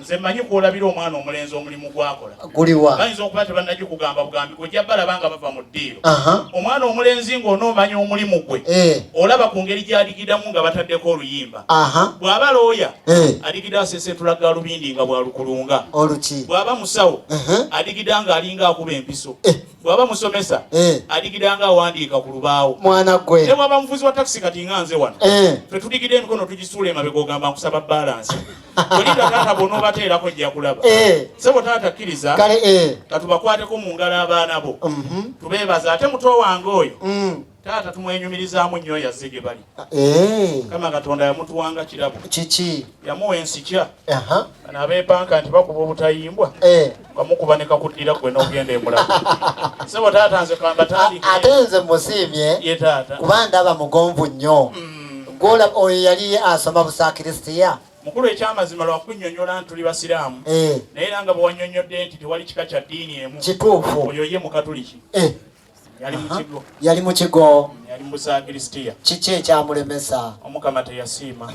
Nze mmanyi kwolabira omwana omulenzi omulimu gwakola. Guliwa? Bayinza okuba tebannagikugamba bugambi, ojja balaba nga bava mu ddiiro. Omwana omulenzi ng'onoomanya omulimu gwe, olaba ku ngeri gy'adigidamu nga bataddeko oluyimba. Bw'aba looya, adigida aseeseetula gaalubindi nga bw'alukulunga. Oluki? Bw'aba musawo, adigida ng'alinga akuba empiso. Bw'aba musomesa, adigida nga awandiika ku lubaawo. Mwana gwe. Ne bw'aba muvuzi wa takisi, kati nga nze wano, ffe tudigida emikono tugisuula emabega, ogamba nkusaba balance. Olinda taata, bw'onoobateerako ojja kulaba. Sebo taata, kkiriza Kale. katubakwateko mu ngalo abaana bo, tubeebaza. Ate muto wange oyo, taata, tumwenyumirizaamu nnyo, yazze gye bali. Kama Katonda yamutuwanga kirabo. Kiki? Yamuwa ensikya. Bano abeepanka nti bakuba obutayimbwa, kamukuba ne kakuddira gwe n'ogenda emulago. Sebo taata, nze kamba tandike. Ate nze musiimye Ye taata. kuba ndaba mugonvu nnyo. Gwola oyo yali asoma busakiristiya. Mukulu, ekyamazima lwakunnyonnyola nti tuli basiraamu, naye era nga bwe wannyonnyodde nti tewali kika kya ddiini emu, oyo ye mukatuliki. Yali mu kigo. Yali mu kigo. Yali mu busakiristiya. Kiki ekyamulemesa? Omukama teyasiima,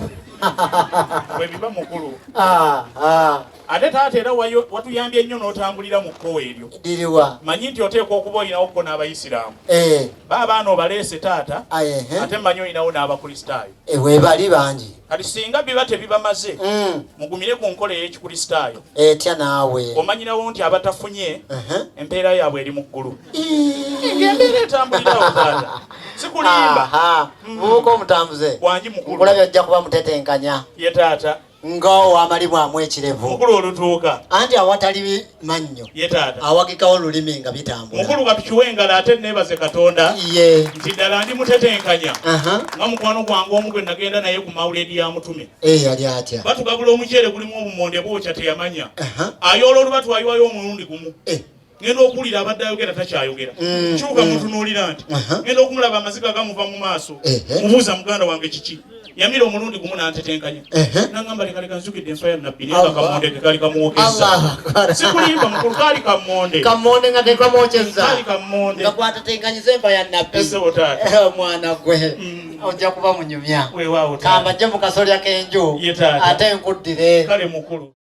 bwe biba, mukulu. Ah, ah. Ate taata, era watuyambye nnyo n'otambulira mu kkowa eryo. Diriwa? Manyi nti oteekwa okuba olinawo ko n'abayisiraamu. Ba abaana obaleese, taata. Ate mmanyi olinawo n'abakristaayo. Weebali bangi. Kati singa biba tebibamaze, mugumire ku nkola ey'ekikristaayo. Etya naawe? Omanyirawo nti abatafunye, empeera yaabwe eri mu ggulu. Ng'embeera etambulirawo, taata, sikulimba. Aha. Mubuuka omutambuze. Wangi, mukulu. Nkulabye ojja kuba mutetenkanya. Ye taata. Nga owamalibwamu ekirevu. Mukulu, olutuuka. Anti awatali mannyo Ye taata. awagikawo olulimi nga bitambula. Mukulu, katukiwe engalo, ate neebaze Katonda nti ddala ndi mutetenkanya. Nga mukwano gwange omu gwe nagenda naye ku mawuledi ya mutume, Yali atya? Batugabula omuceere gulimu obumonde bwokya, teyamanya. Ayoola oluba twayiwayo omulundi gumu, ngenda okuwulira abadde ayogera takyayogera. Kyuka mutunuulira nti ngenda okumulaba amaziga gamuva mu maaso. Mubuuza, "Muganda wange, kiki?" Yamira omulundi gumu n'antetenkanya, nangamba, "Leka leka, nzukidde enfa ya Nabbi." Naye nga kamonde ke kali kamwokeza. Allahu Akbar. Sikulimba, mukulu, kaali kamonde. Kamonde nga tekamwokyeza. Kaali kamonde. Nga kwatatenkanyisa enfa ya Nabbi. Essebo taata. Mwana gwe, ojja kuba munyumya. Weewaawo taata. Kamba jje mu kasolya k'enju. Ye taata. Ate nkuddire. Kale, mukulu.